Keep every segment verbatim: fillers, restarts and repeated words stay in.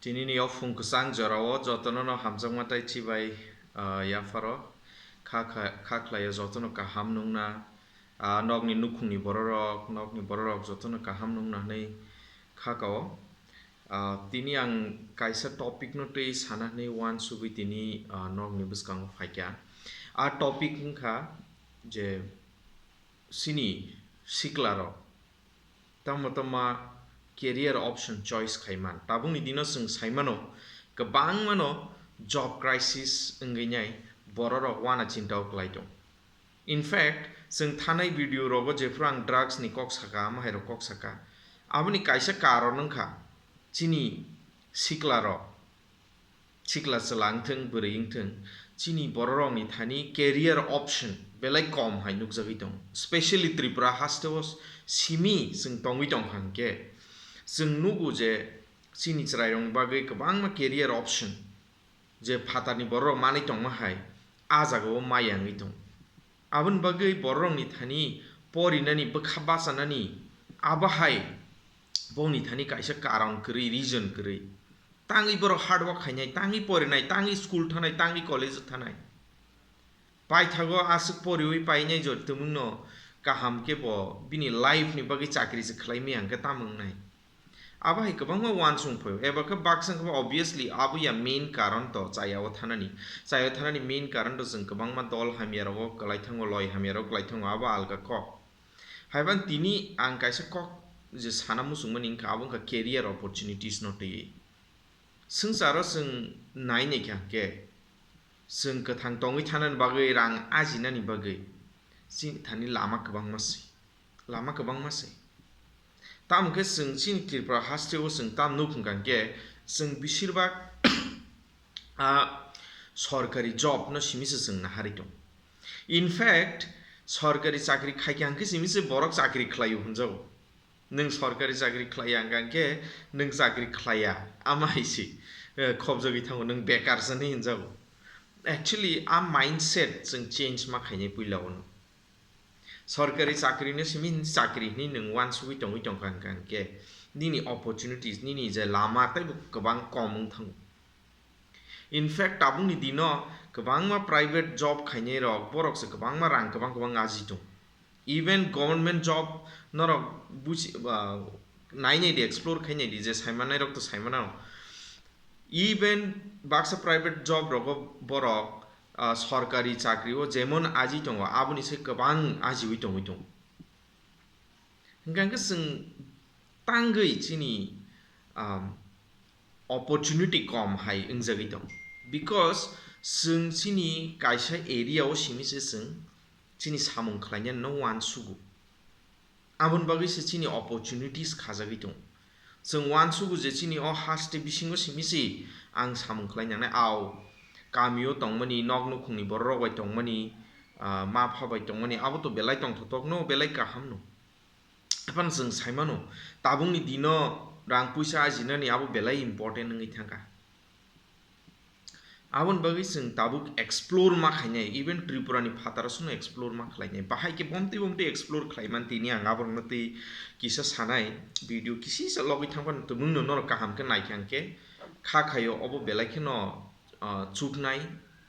Tini ni o phung kwchang jorao jotono no hamjakma tei chibai, ah, yapharo kha kha, kha khlaio jotono kaham nungna, ah, nokni nukhungni bororok, nokni bororok jotono kaham nungna hwnwi kha kao. Ah, tini ang kaisa topic no twi sana hwnwi uansugwi tini, ah, nokni bwskango phaikha. A topic wngkha je chini siklarok tamo tamo career option choice khaiman. Tabukni dino chwng saimano, kwbangmano job crisis wngwi nai bororok uana chinta o kwlai tong. In fact, chwng thanai video rogo jephru ang drugs ni kok saka, ama hai rok kok saka, aboni kaisa karon wngkha chini siklarok, sikla chwla wngthwng, bwrwi wngthwng, chini bororokni thani career option belai kom hai nukjagwi tongo. Specially Tripura hasteo simi chwng tongwi tongkha hwnkhe, chwng nugo je chini chwrairokni bagwi kwbangma career option je phatarni bororok manwi tongma hai, a jagao maya wngwi tongo. Aboni bagwi bororokni thani porinani, bwkha bachanani, abo hai bongni thani kaisa karon kwrwi, reason kwrwi. Tangwi borok hard work khainai, tangwi porinai, tangwi school thanai, tangwi college thanai. Paithago aswk poriwi painai jottumungno kaham khe bo bini life ni bagwi chakri se khlai maya hwnkhe tamo wngnai? Abo hai kwbangma uansuk phaio, eba khe baksa wngkha obviously abo ya main karon to chaya o thanani. Chaya o thanani main karon to chwng kwbangma dol hamya rogo kwlai thango, loi hamya rogo kwlai thango, abo alga kok. Haiban tini ang kaisa kok je sana muchungmani wngkha, abo wngkha career opportunities no twiwi. Swngcharo chwng nai naikha hwnkhe, chwng kwthang tongwi thanani bagwi, rang ajinani bagwi chini thani lama kwbangma se, lama kwbangma se. Tamo khe chwng chini Tripura hasteo chwng tam nuk hwnkha hwnkhe, chwng besirbak a sorkari job no simi se chwng naharwi tong. In fact, sorkari chakri khaikha hwnkhe simi se borok chakri khlaio hwnjago. Nwng sorkari chakri khlaiya hwnkha hwnkhe nwng chakri khlaiya, ama hai se, eh, khobjagwi thango, nwng bekar se hinwi hwnjago. Actually, a mindset chwng change ma khainai puila o no. Sorkari chakri no simi chakri hinwi nwng uansugwi tongwi tongkha hwnkha hwnkhe nini opportunities, nini je lama teibo kwbang kom wng thango. In fact, tabukni dino kwbangma private job khainai rok, borok se kwbangma rang kwbang kwbang aji tong. Even government job norok buji, ah, nainai di, explore khainai di, je saimanai rok to saimanai rok. Even baksa private job rogo borok, ah, sorkari chakri o jemon aji tongo, aboni se kwbang ajiwi tongwi tongo. Hwnkha hwnkhe chwng tangwi chini, um, opportunity kom hai wngjagwi tong, because chwng chini kaisa area o simi se chwng chini samung khlainani no uansugo. Aboni bagwi se chini opportunities khajagwi tong. Chwng uansugo je chini o haste bisingo simi se ang samung khlai nangnai, au kamio tongmani, nok nukhungni bororok bai tongmani, ah, ma pha bai tongmani, abo to belai tongthokno, belai kahamno. Haphano chwng saimano, tabukni dino rang puisa ajinani abo belai important wngwi thangkha. Aboni bagwi chwng tabuk explore ma khainai, even Tripura ni phataro chwngno explore ma khlainai. Bahai khe bomtwi bomtwi explore khlaiman tini ang aborokno twi kisa sanai, video kisisa logwi thangphano tumungno norok kaham khe naikha hwnkhe kha khaio, obo belai kheno, ah, chuknai,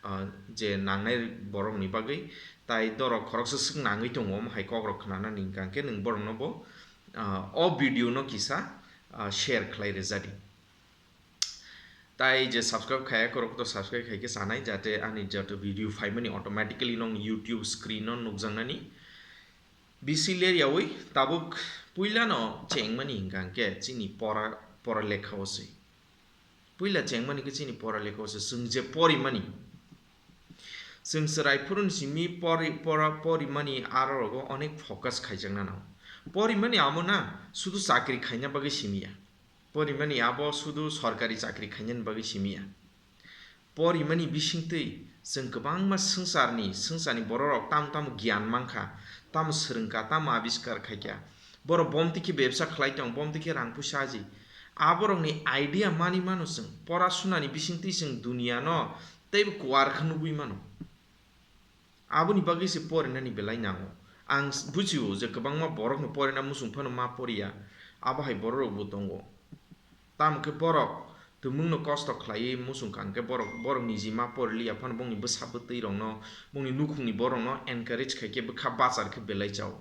ah, je nangnai borokni bagwi, tai dorok khoroksa swk nangwi tongo, omo hai kokrok khnanani hwnkha hwnkhe nwng borokno bo, ah, o video no kisa, ah, share khlai rwjadi. Tai je subscribe khaiya korok to subscribe khai khe sanai, jate ani joto video phaimani automatically nong YouTube screen no nukjaknani. Bisi ler yawi tabuk puila no chengmani hwnkha hwnkhe chini pora, pora lekha o se. Puila chengmani khe chini pora lekha o se, chwng je porimani. Chwng chwrai phuruni simi pori, pora, porimani aro rogo onek focus khaijakna nango. Porimani amo na sudu chakri khaina bagwi simi ya. Porimani abo sudu sorkari chakri khainani bagwi simi ya. Porimani bisingtwi chwng kwbangma swngcharni, swngcharni bororok tamo tamo giyan mankha, tamo swrwngkha, tamo abiskar khaikha. Borok bomtwi khe bebsa khlai tong, bomtwi khe rang puisa aji. Aborokni idea mani mano chwng. Pora sunani bisingtwi chwng duniano teibo kuar khe nugwi mano. Aboni bagwi se porinani belai nango. Ang s-, bujio je kwbangma borokno porina muchung phano ma poriya, abo hai bororokbo tongo. Tamo khe borok Tumungno kosto khlaiwi muchung kha hwnkhe borok, borok niji ma poriliya phano bongni bwsa bwtwi rokno, bongni nukhungni borokno encourage khai khe bwkha bachar khe belai chao.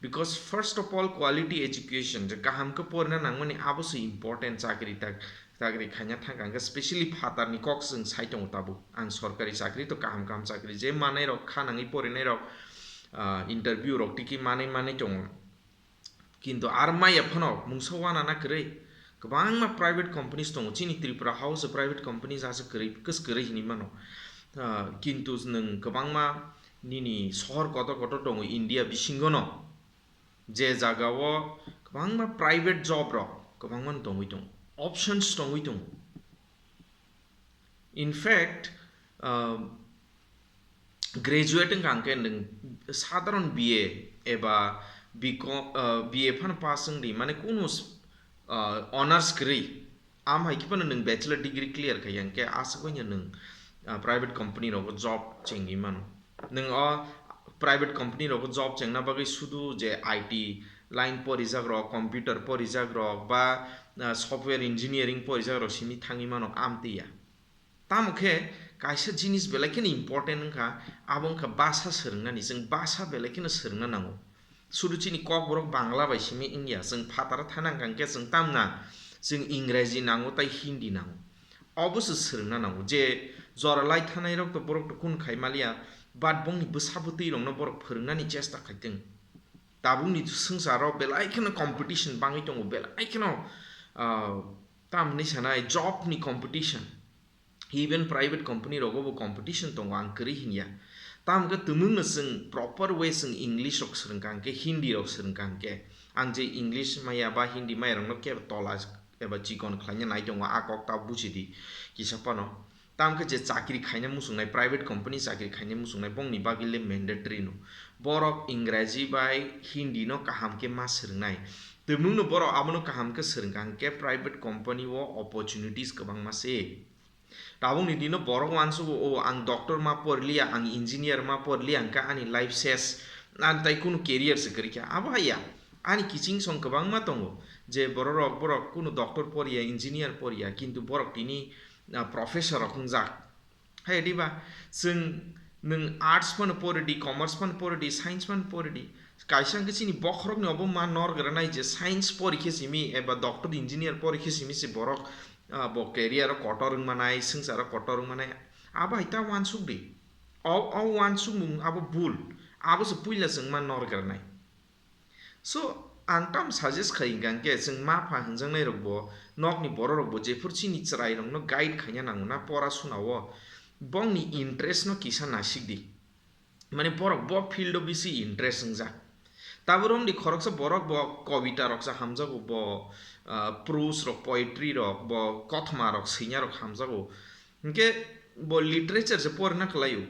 Because first of all, quality education, je kaham khe porina nangmani abo se important. Chakri tak, chakri khaina thang kha hwnkhe, specially phatarni kok chwng sai tongo tabuk. Ang sorkari chakri to kaham kaham chakri je manai rok, kha nangwi porinai rok, ah, interview rok tiki manai manai tongo. Kintu ar maya phano mungsa wana na kwrwi. Kwbangma private companies tongo. Chini Tripura hao se private companies asa kwrwi, kws kwrwi hinwi mano. Ah, kintu nwng kwbangma nini sohor kotor kotor tongo India bisingono. Je jagao kwbangma private job rok kwbangma tongwi tongo. Options tongwi tongo. In fact, ah, graduate wngkha hwnkhe nwng sadharon B A eba B Com, ah, B A phano pass wngdi, mane kunu, ah, honors kwrwi, am hai khe phano nwng bachelor degree clear khai ya hwnkhe aswk bai nwng, ah, private company rogo job chengwi mano. Nwng o private company rogo job chengna bagwi sudu je I T line porijak rok, computer porijak rok ba, ah, software engineering porijak rok simi thangwi mano, amtwi ya. Tamo khe kaisa jinis belai kheno important wngkha, abo wngkha bhasha swrwngnani. Chwng bhasha belai kheno swrwngna nango. Sudu chini kokborok Bangla bai simi wngya, chwng phataro thana hwnkha hwnkhe chwng tamna, chwng Ingreji nango tai Hindi nango. Obo se swrwngna nango. Je jora lai thanai rok to borok to kun khai maliya, but bongni bwsa bwtwi rokno borok phwrwngnani chesta khaitwng. Tabukni swngcharo belai kheno competition bangwi tongo, belai kheno, ah, tamni sanai job ni competition. Even private company rogo bo competition tongo, ang kwrwi hinya. Tamo khe tumungno chwng proper way chwng English rok swrwngkha hwnkhe, Hindi rok swrwngkha hwnkhe, ang je English maya ba Hindi maya rokno kebo tola eba chikon khlaina nai tongo, a kok ta buji di kisa phano. Tamo khe je chakri khaina muchungnai, private company chakri khaina muchungnai, bongni bagwi le mandatory no. Borok Ingreji bai Hindi no kaham khe ma swrwngnai. Tumungno borok abono kaham khe swrwngkha hwnkhe private company o opportunities kwbangma se. Tabukni dino borok uansugo, "O, ang doctor ma porliya, ang engineer ma porliya, hwnkhe ani life ses, ani tai kunu career se kwrwi kha." Abo hai ya, ani kiching song kwbangma tongo, je bororok, borok kunu doctor poriya, engineer poriya, kintu borok tini, ah, professor rok wngjak. Hai diba, chwng, nwng arts phano pori di, commerce phano pori di, science phano pori di, kaisa hwnkhe chini bokhorokni obo ma nor granai je science pori khe simi eba doctor engineer pori khe simi se borok, ah, bo career o kotor wng manai, swngchar o kotor wng manai, abo hai ta uansuk di. O, o uansukmung abo bul, abo se puila chwng ma nor granai. So, ang tam suggest khai hwnkha hwnkhe chwng ma pha hwnjaknai rok bo, nokni borok rok bo jephuru chini chwrai rokno guide khaina nango na pora suna o, bongni interest no kisa nasik di. Mane borok bo field o bisi interest wngjak. Tabuk romdi khoroksa borok bo kobita rok se hamjago, bo, ah, prose rok, poetry rok, bo kothoma rok, swinya rok hamjago. Hinkhe bo literature se porina kwlaio.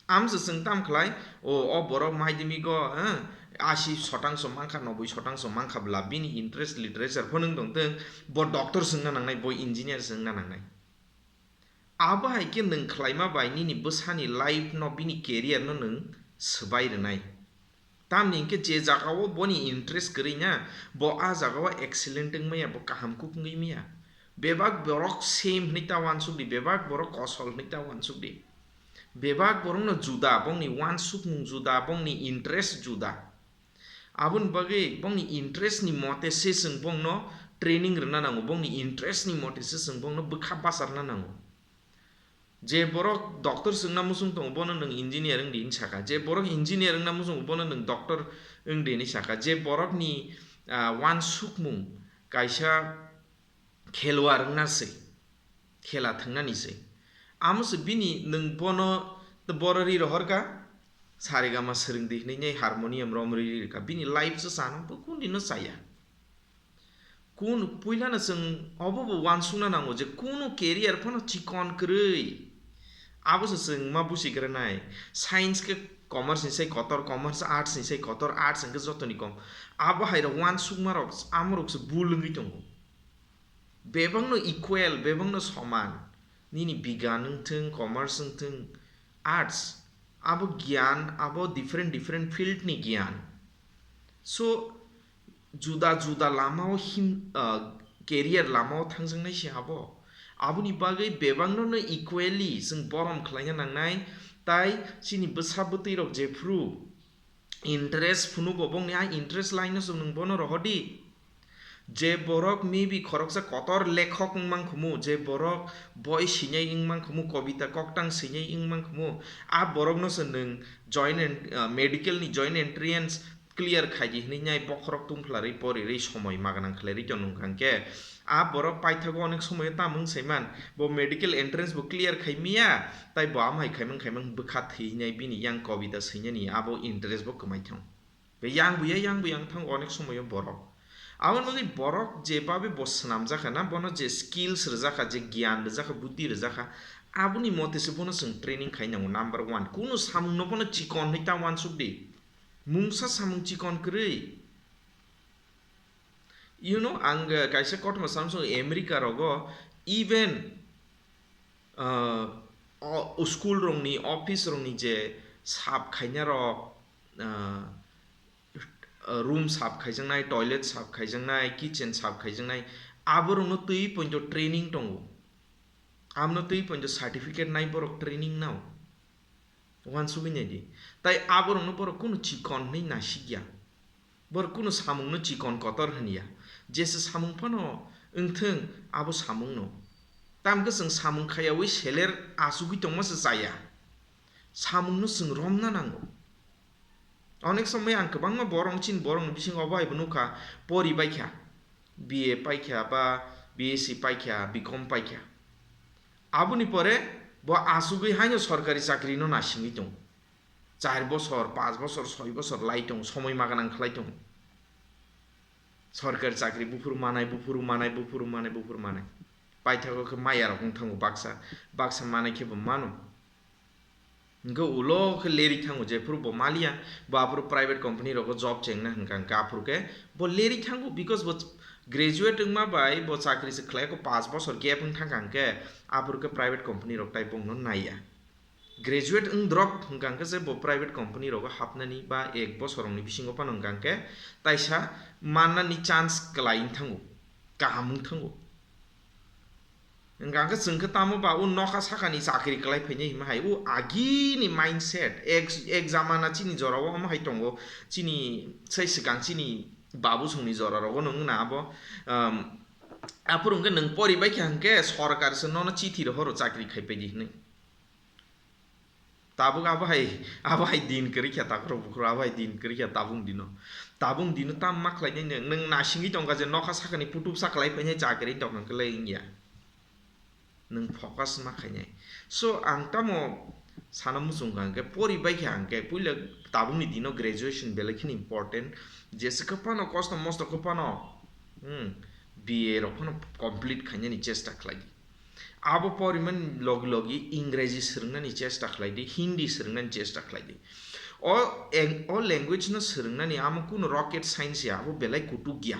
Amse chwng tam khlai, o, o borok madhyamik o, eh, asi shotangso mankha, noboi shotangso mankha bla, bini interest literature phano wng tongthwng, bo doctor se wngna nangnai, bo engineer se wngna nangnai. Abo hai khe nwng khlaima bai nini bwsani life no, bini career no nwng swbai rwnai. Tamni hinkhe je jagao boni interest kwrwi na, bo a jagao excellent wng maya, bo kaham kuk wngwi maya. Bebak borok same hwnwi ta uansuk di, bebak borok kosol hwnwi ta uansuk di. Bebak borokno juda, bongni uansukmung juda, bongni interest juda. Aboni bagwi bongni interest ni mote se chwng bongno training rwna nango, bongni interest ni mote se chwng bongno bwkha bacharna nango. Je borok doctor se wngna muchung tongo, bono nwng engineer wng di hinwi sakha. Je borok engineer wngna muchung tongo, bono nwng doctor wng di hinwi sakha. Je borokni, ah, uansukmung kaisa khelwar wngna se, khela thwngnani se. Amo se bini nwng bono, boro ri rohor kha, saregama swrwng di hinwi harmonium rom ri ri kha. Bini life se chana bo kundino chaya. Kun puilano chwng obo bo uansukna nango je kunu career phano chikon kwrwi. Abo se chwng ma busi granai. Science khe commerce ni sai kotor, commerce arts ni sai kotor, arts hwnkhe jotoni kom. Abo hai rok uansukma rok, amo rok se bul wngwi tongo. Bebakno equal, bebakno soman. Nini bigan wngthwng, commerce wngthwng, arts, abo giyan, abo different different field ni giyan. So, juda juda lamao him, ah, career lamao thangjaknai se abo. Aboni bagwi bebakno no equally chwng borom khlaina nangnai, tai chini bwsa bwtwi rok jephru interest phunuk bo bongni a interest line no chwng nwng bono rohordi. Je borok maybe khoroksa kotor lekhok wngmang khumu, je borok boi swinai wngmang khumu, kobita koktang swinai wngmang khumu, a borokno se nwng joint en-, ah, medical ni joint entrance clear khaidi hinwi nai bokhorok tungphlarwi porirwi somoi maganang khlairwi tong nung kha hwnkhe, a borok paithago onek somoio tamo wng saiman, bo medical entrance bo clear khai miya, tai bo amhai khaimang khaimang bwkha thwi hinai bini yang kobita swinani abo interest bo kwmai thang. Yang buya, yang buya wng thango onek somoyo borok. Aboni bagwi borok je babe bo swnamjakha na, bono je skills rwjakha, je giyan rwjakha, buddhi rwjakha, aboni mote se bono chwng training khai nango, number one. Kunu samungno bono chikon hinwi ta uansuk di. Mungsa samung chikon kwrwi. You know, ang, eh, kaisa kothoma samsong America rogo, even, ah, o, school rokni, office rokni je sap khaina rok, ah, room sap khaijaknai, toilet sap khaijaknai, kitchen sap khaijaknai, aborokno twi poito training tongo. Amno twi poito certificate nai borok training nao. Uansugwi naidi. Tai aborokno borok kunu chikon hinwi nasikya. Borok kunu samungno chikon kotor hinya. Jesa samung phano wngthwng abo samungno. Tamkhe chwng samung khayawi seler asugwi tongma se chaya. Samungno chwng romna nango. Onek somoi ang kwbangma borok chini borokni bisingo obo hai bo nukha, pori baikha, B A paikha ba B S C paikha, B Com paikha. Aboni pore bo asugwi haino sorkari chakrino nasingwi tongo. Char bosor, panch bosor, soi bosor lai tongo, somoi maganang khlai tongo. Sorkari chakri buphuru manai, buphuru manai, buphuru manai, buphuru manai. Paithago khe maya rok wng thango baksa, baksa manai khe bo mano. Hwnkhe ulo khe leri thango, jephuru bo maliya, bo aphuru private company rogo job chengna hwnkha hwnkhe aphuru khe bo leri thango, because bo graduate wngma bai bo chakri se khlai kho, panch bosor gap wng thangkha hwnkhe aphuru khe private company rok tai bongno naiya. Graduate wng drop hwnkha hwnkhe se bo private company rogo hapnani ba ek bosor rokni bisingo phano hwnkha hwnkhe taisa mannani chance kwlai wng thango, kaham wng thango. Hwnkha hwnkhe chwng khe tamo ba o nokha sakani chakri kwlai phainai hima hai, o agini mindset, ek, ek jamana chini jorao omo hai tongo, chini sai swkang chini babu songni jora rogo no wngna abo, um, aphuru hwnkhe nwng pori baikha hwnkhe sorkar se nono chithi rohoro chakri khai paidi hinwi. Tabuk abo hai, abo hai din kwrwi kha takhro bukhro, abo hai din kwrwi kha tabung dino. Tabung dino tam ma khlainai nwng, nwng nasingwi tongkha je nokha sakani putup sa khlai phainai chakri tongkha hwnkhe lai wngya. Nwng focus ma khainai. So ang tamo sana muchungkha hwnkhe pori baikha hwnkhe puila tabukni dino graduation belai kheno important. Jesa khe phano kosto mosto khe phano, hmm, B A rok phano complete khainani chesta khlai di. Abo porimani logi logi Ingreji swrwngnani chesta khlai di, Hindi swrwngnani chesta khlai di. O eng-, o language no swrwngnani amo kunu rocket science ya, abo belai kutuk ya.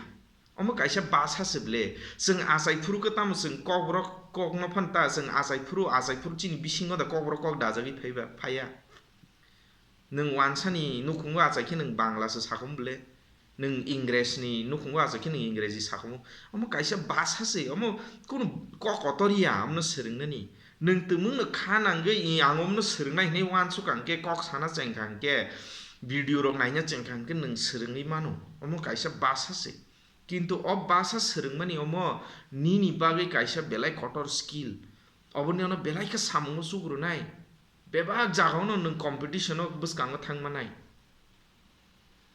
Omo kaisa basa se ble. Chwng achai phuru khe tamo chwng kokborok kokno phan ta, chwng achai phuru, achai phuru chini bisingo da kokborok kok dajagwi phaiba, phaiya. Nwng wansani nukhungo achai khe nwng Bangla se sakhum ble. Nwng Ingresni nukhungo achai khe nwng Ingreji sakhumu. Omo kaisa basa se, omo kunu kok kotor ya, omono swrwngnani. Nwng twmwngno kha nangwi, i, ang omono swrwngnai hinwi uansukha hwnkhe, kok sana chengkha hwnkhe, video rok naina chengkha hwnkhe nwng swrwngwi mano. Omo kaisa basa se. Kintu o basa swrwngmani omo nini bagwi kaisa belai kotor skill. Oboni ono belai khe samungo chukrunai. Bebak jagao no nwng competition o bwskango thang manai.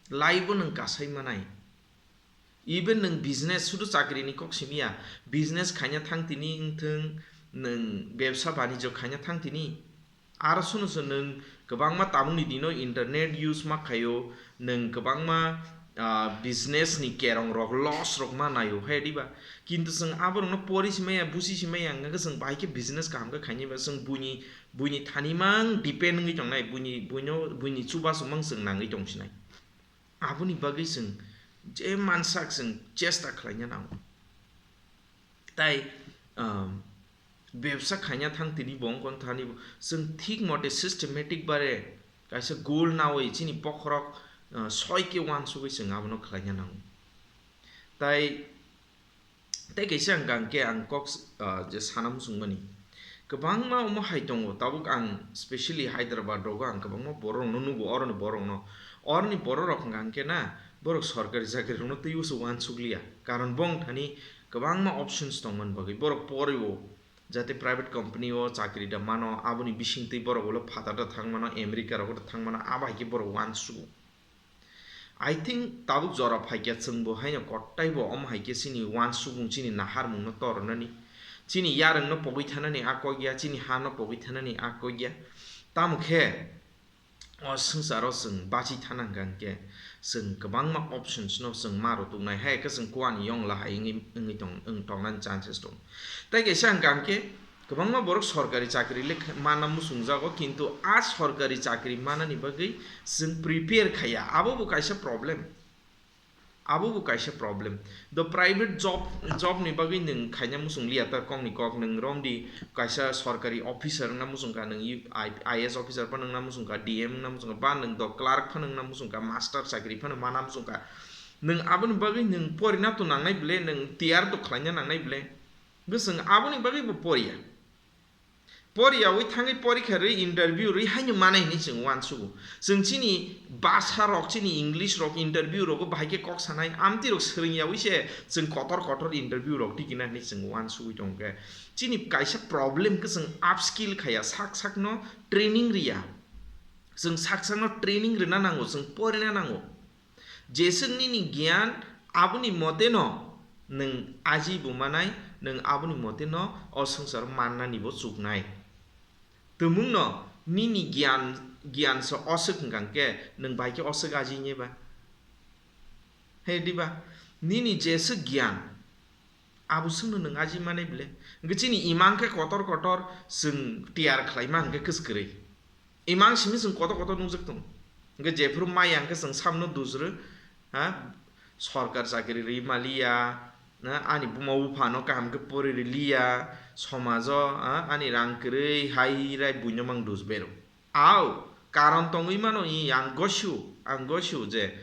Life o nwng kasai manai. Even nwng business, sudu chakri ni kok simi ya, business khaina thang tini wngthwng, nwng bebsa banijo khaina thang tini, aro sono se nwng kwbangma tabukni dino internet use ma khaio, nwng kwbangma, ah, business ni kerong rok loss rok ma naio, hai diba? Kintu chwng aborokno pori si maya, busi si maya, hwnkhe chwng bahai khe business kaham khe khainai ba, chwng buini, buini thani mang depend wngwi tongnai, buini, buino, buini chubachu mang chwng nangwi tongsinai. Aboni bagwi chwng je mansak chwng chesta khlaina nango. Tai, um, bebsa khaina thang tini bo wngkha thani bo chwng thik mote systematic bare kaisa goal nawi chini bokhorok, uh, soi khe uansugwi chwng abono khlaina nango. Tai Tei kaisa ang hwnkha hwnkhe ang kok, ah, je sana muchungmani. Kwbangma omo hai tongo, tabuk ang specially Hyderabad rogo ang kwbangma borok rokno nugo, oroni borok rokno. Oroni borok rok hwnkha hwnkhe na, borok sorkari chakri rokno twibo se uansukliya. Karon bong thani kwbangma options tongmani bagwi. Borok porio, jate private company o chakri da mano, aboni bisingtwi borok ulo phatar da thang mano, America rogo da thang mano, abo hai khe borok uansugo. I think tabuk jora phaikya chwngbo haino kottaibo omo hai khe chini uansukmung, chini naharmungno tornani, chini yarwngno pogwi thanani a kok ya, chini hano pogwi thanani a kok ya. Tamo khe o swngcharo chwng bachi thana hwnkha hwnkhe chwng kwbangma options no chwng ma rw tuknai, hai khe chwng kuani yong lahai wngwi, wngwi tong, wng tongnani chances tongo. Tei kaisa hwnkha hwnkhe kwbangma borok sorkari chakri le khe-, manna muchungjago, kintu a sorkari chakri manani bagwi chwng prepare khaiya, abo bo kaisa problem. Abo bo kaisa problem. The private job, job ni bagwi nwng khaina muchung liya ta kokni kok, nwng romdi kaisa sorkari officer wngna muchung kha, nwng I-, IAS officer phano wngna muchung kha, DM wngna muchung kha, ba nwng do clerk phano wngna muchung kha, master chakri phano mana muchung kha. Nwng aboni bagwi nwng porina to nangnai bile, nwng tiyar to khlaina nangnai bile. Bwswng aboni bagwi bo poriya. Poriyawi thangwi porikha rwi, interview rwi haino manai hinwi chwng uansugo. Chwng chini basa rok, chini English rok interview rogo bahai khe kok sanai, amtwi rok swrwng yawi se chwng kotor kotor interview rok tikina hinwi chwng uansugwi tongkhe. Chini kaisa problem khe chwng upskill khaya, sak sakno training riya. Chwng sak sakno training rwna nango, chwng porina nango. Jeswk nini giyan aboni mote no nwng aji bo manai, nwng aboni mote no o swngcharo mannani bo chuknai. Tumung no nini giyan, giyan se oswk hwnkha hwnkhe nwng bai khe oswk aji nai ba? He diba? Nini jeswk giyan, abo swkno nwng aji manai bile. Hwnkhe chini imang khe kotor kotor chwng tiyar khlaima hwnkhe kwskwrwi. Imang simi chwng kotor kotor nukjak tongo. Hwnkhe jephuru maya hwnkhe chwng samno dusrw, ha? Sorkar chakri rwi maliya, na? Ani buma buphano kaham khe pori riliya, somajo, ha? Ani rang kwrwi hai rai buino mang dus bero. Au, karon tongwi mano, i ang gosio, ang gosio je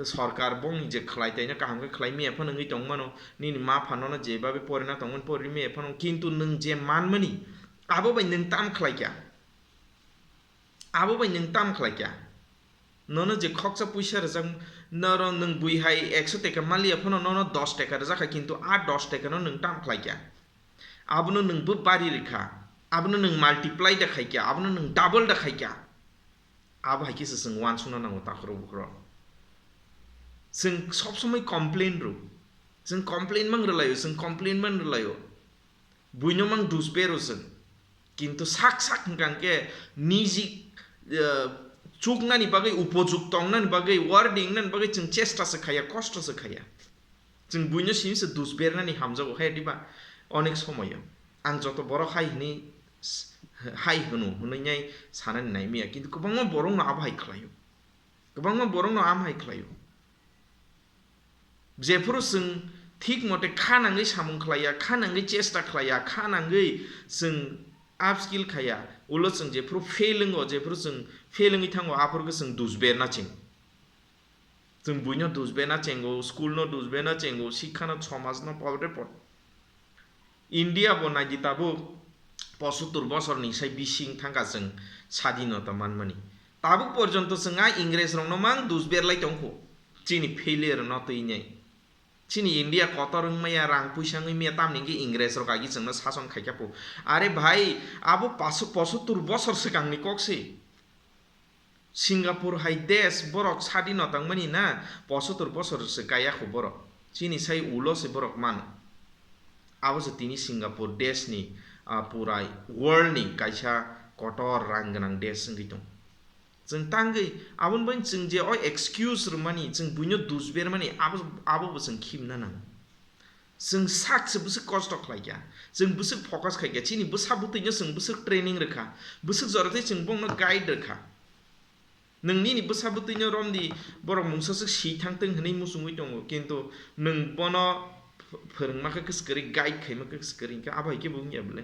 sorkar bongni je khlai taino kaham khe khlai miya phano wngwi tong mano, nini ma phano no je babe porina tongmani pori miya phano, kintu nwng je manmani abo bai nwng tam khlai kha. Abo bai nwng tam khlai kha? Nono je khoksa puisa rwjak, noro nwng bui hai ekso teka maliya phano nono dos teka rwjak kha, kintu a dos teka no nwng tam khlai kha? Abono nwng bo bari rwkha, abono nwng multiply da khai kha, abono nwng double da khai kha. Abo hai khe se chwng uansukna nango takhurok bukhurok. Chwng sob somoi complain rw, chwng complain mang rwlaio, chwng complain mang rwlaio. Buino mang dus bero chwng. Kintu sak sak hwnkha hwnkhe niji, eh, chuknani bagwi, upojukto wngnani bagwi, worthy wngnani bagwi chwng chesta se khaiya, kosto se khaiya. Chwng buino simi se dus bernani hamjago, hai diba? Onek somoyo ang joto borok hai hwnwi s-, hai hwno hwnwi nai sanani nai miya, kintu kwbangma borokno abo hai khlaio, kwbangma borokno amo hai khlaio. Jephuru chwng thik mote kha nangwi samung khlaiya, kha nangwi chesta khlaiya, kha nangwi chwng upskill khaiya, ulo chwng jephuru fail wngo, jephuru chwng fail wngwi thango, aphuru khe chwng dus berna cheng. Chwng buino dus berna chengo, school no dus berna chengo, sikha no, somaj no, pobre pot. India bo naidi tabuk pochottor bosor ni sai bising thangkha chwng sadinota manmani. Tabuk porjonto chwng a Ingres rokno mang dus berlai tongkho. Chini failure no twi nai. Chini India kotor wngmaya, rang puisa wngwi maya, tamni hwnkhe Ingres rok agi chwngno sason khaikha pho. Are bhai, abo paso-, pochottor bosor swkangni kok se. Singapore hai desh borok sadino tangmani na, pochottor bosor se kaya kho borok. Chini sai ulo se borok mano. Abo se tini Singapore desh ni, ah, purai world ni kaisa kotor rang gwnang desh wngwi tong. Chwng tangwi aboni bai chwng je o excuse rwmani, chwng buino dus bermani, abo, abo bo chwng khimna nango. Chwng sak se bwswk kosto khlai kha, chwng bwswk focus khai kha, chini bwsa bwtwino chwng bwswk training rwkha, bwswk jora tei chwng bongno guide rwkha. Nwng nini bwsa bwtwino romdi borok mungsa swk si thang tong hwnwi muchungwi tongo, kintu nwng bono ph-, phwrwngma khe kwskwrwi, guide khaima khe kwskwrwi, hwnkhe abo hai khe bo wngya bwle?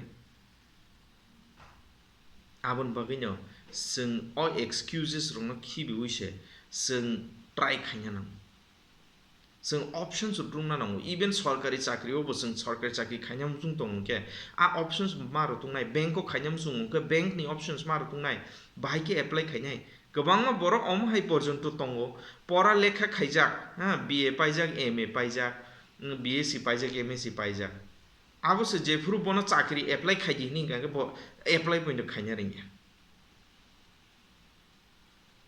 Aboni bagwino chwng o excuses rokno khibiwi se chwng try khaina nango. Chwng options rwngna nango, even sorkari chakri o bo chwng sorkari chakri khaina muchung tong hwnkhe, a options ma rw tongnai, bank o khaina muchung hwnkhe bank ni options ma rw tongnai, bahai khe apply khainai. Kwbangma borok omo hai porjonto tongo, pora lekha khaijak, ha, B A paijak, M A paijak, mm, B S C paijak, M S C paijak. Abo se jephuru bono chakri apply khaidi hini hwnkha khe bo apply poino khaina rwngya.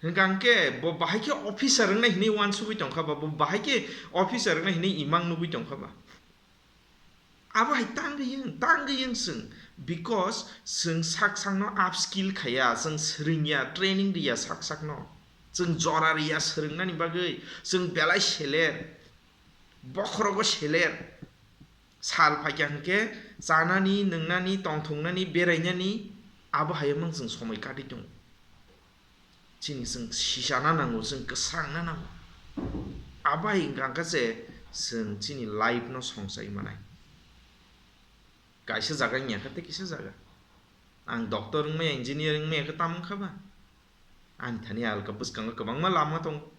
Hwnkha hwnkhe bo bahai khe officer wngnai hinwi uansugwi tongkha ba, bo bahai khe officer wngnai hinwi imang nugwi tongkha ba. Abo hai tangwi wng, tangwi wng chwng, because chwng sak sakno upskill khaiya, chwng swrwngya, training riya sak sakno, chwng jora riya swrwngnani bagwi, chwng belai seler, bokhorogo seler. Sal phaikha hwnkhe chanani, nwngnani, tongthoknani, berainani, abo hai wng chwng somoi kati tongo. Chini chwng sisana nango, chwng kwsangna nango. Abo hai wngkha khe se chwng chini life no songchai manai. Kaisa jaga wngya khe tei kisa jaga. Ang doctor wngmaya, engineer wngmaya khe tamo wngkha ba? Ani thani alka bwskango kwbangma lama tongo.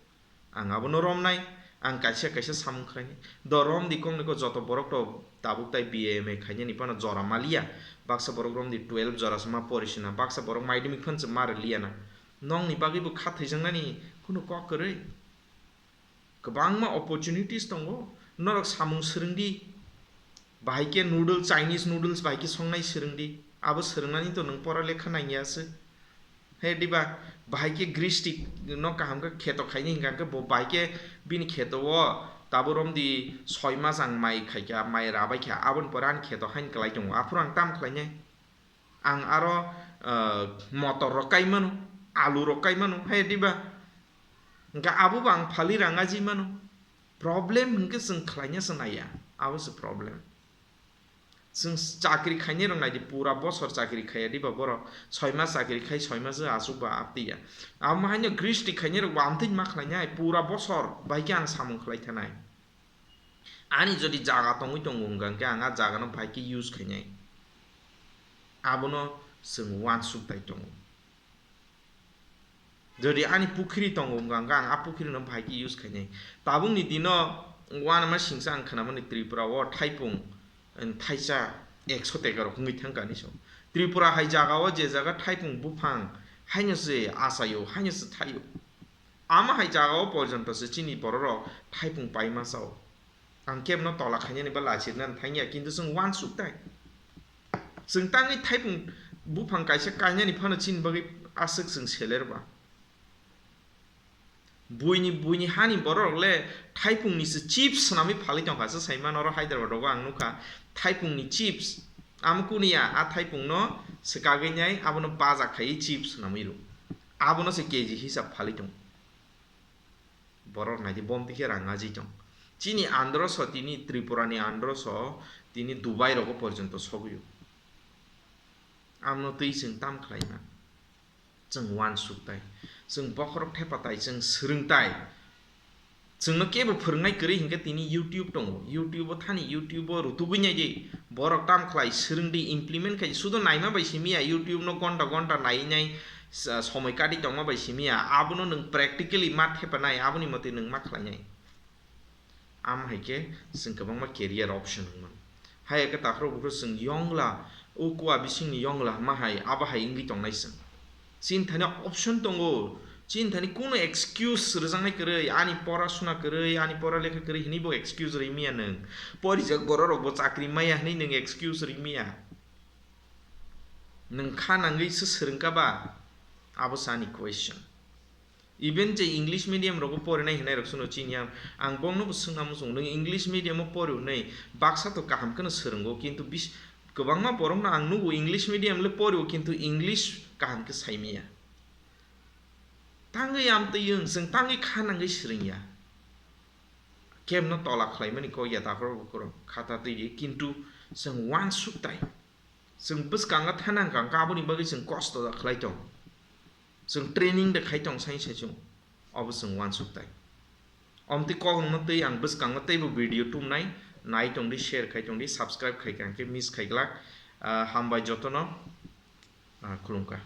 Ang abono romnai, ang kaisa kaisa samung khlainai. Do romdi kongni ko joto borok to tabuk tai B A M A khainani phano jora maliya. Baksa borok romdi twelve jora se ma porisina, baksa borok madhyamik phano se ma rwliyana. Nongni bagwi bo kha thwijaknani kunu kok kwrwi. Kwbangma opportunities tongo, norok samung swrwngdi, bahai khe noodle, Chinese noodles bahai khe songnai swrwngdi, abo swrwngnani to nwng pora lekha nangya se. He diba, bahai khe gristik no kaham khe kheto khaini hwnkha khe bo bahai khe bini kheto o tabuk romdi soi mas ang mai khaikha, mai rabaikha, aboni pore ani kheto haini kwlai tongo, aphuru ang tam khlainai. Ang aro, ah, motor rok kai mano, alu rok kai mano, hai diba? Hwnkhe abo bo ang phali rang aji mano. Problem hwnkhe chwng khlaina se naiya, abo se problem. Chwng chakri khainai rok naidi, pura bosor chakri khaiya diba borok, soi mas chakri khai, soi mas aswk ba aptiya. Amo haino gristi khainai rok bo amtwi ma khlainai, pura bosor bai khe ang samung khlai thanai. Ani jodi jaga tongwi tongo hwnkha hwnkhe ang a jaga no bai khe use khainai. Abono chwng uansuk tai tongo. Jodi ani pukhiri tongo hwnkha hwnkhe ang a pukhiri no bai khe use khainai. Tabukni dino uanama singsa ang khnamani Tripura o thaipung, em, thaisa ekso teka rok wngwi thangkha hinwi se. Tripura hai jaga o je jaga thaipung buphang haino se achaio, haino se thaio. Ama hai jaga o porjonto se chini borok rok thaipung paima sao. Ang kebno tola khainani ba lachirnani thangya, kintu chwng uansuk tai. Chwng tangwi thaipung buphang kaisa kainani phano chini bagwi aswk chwng seler ba. Buini, buini hani borok le thaipungni se chips swnamwi phalwi tongkha, se saimano oro Hyderabad rogo ang nukha, thaipungni chips. Amo kuniya, a thaipungno swkagwi nai, abono baja khaiwi chips swnamwi rw. Abono se K G hisab phalwi tong. Borok naidi bom twi khe rang aji tong. Chini andro so tini Tripura ni andro so tini Dubai rogo porjonto sogwi o. Amno twi chwng tam khlai na. Chwng uansuk tai. Chwng bokhorok thepa tai, chwng swrwng tai. Chwngno kebo phwrwngnai kwrwi hinkhe tini YouTube tongo. YouTube o thani YouTube o rutugwi nai di. Borok tam khlai swrwng di, implement khai di. Sudo naima bai simi ya, YouTube no gonta gonta nai nai sa-, somoi kati tongma bai simi ya. Abono nwng practically ma thepa nai, aboni motwi nwng ma khlai nai. Am hai khe chwng kwbangma career option wng mano. Hai khe takhro bukhro chwng yongla, o kua bisingni yongla ma hai, abo hai wngwi tongnai chwng. Chini thani option tongo, chini thani kunu excuse rwjaknai kwrwi, ani pora suna kwrwi, ani pora lekha kwrwi hinwi bo excuse rwimiya nwng. Porijak borok rok bo chakri maya hinwi nwng excuse rwimiya. Nwng kha nangwi se swrwngkha ba? Abo se ani question. Even je English medium rogo porinai hinai rok sono chini ang, ang bongno bo swngna muchungo, nwng English medium o pori hwnwi baksa to kaham kheno swrwngo, kintu bis-, kwbangma borokno ang nugo English medium le porio, kintu English kaham khe saimaya. Tangwi amtwi wng, chwng tangwi kha nangwi swrwngya. Kebno tola khlaimani kok ya takhro bukhro khata twi di, kintu chwng uansuk tai. Chwng bwskango thana hwnkha hwnkhe aboni bagwi chwng kosto da khlai tong. Chwng training da khai tong sai sai chwng. Obo chwng uansuk tai. Omtwi kok wngma twi ang bwskango teibo video tumnai, nai tongdi, share khai tongdi, subscribe khai kha hwnkhe miss khai glak. Ah, hambai jotono. Ah, khulumkha.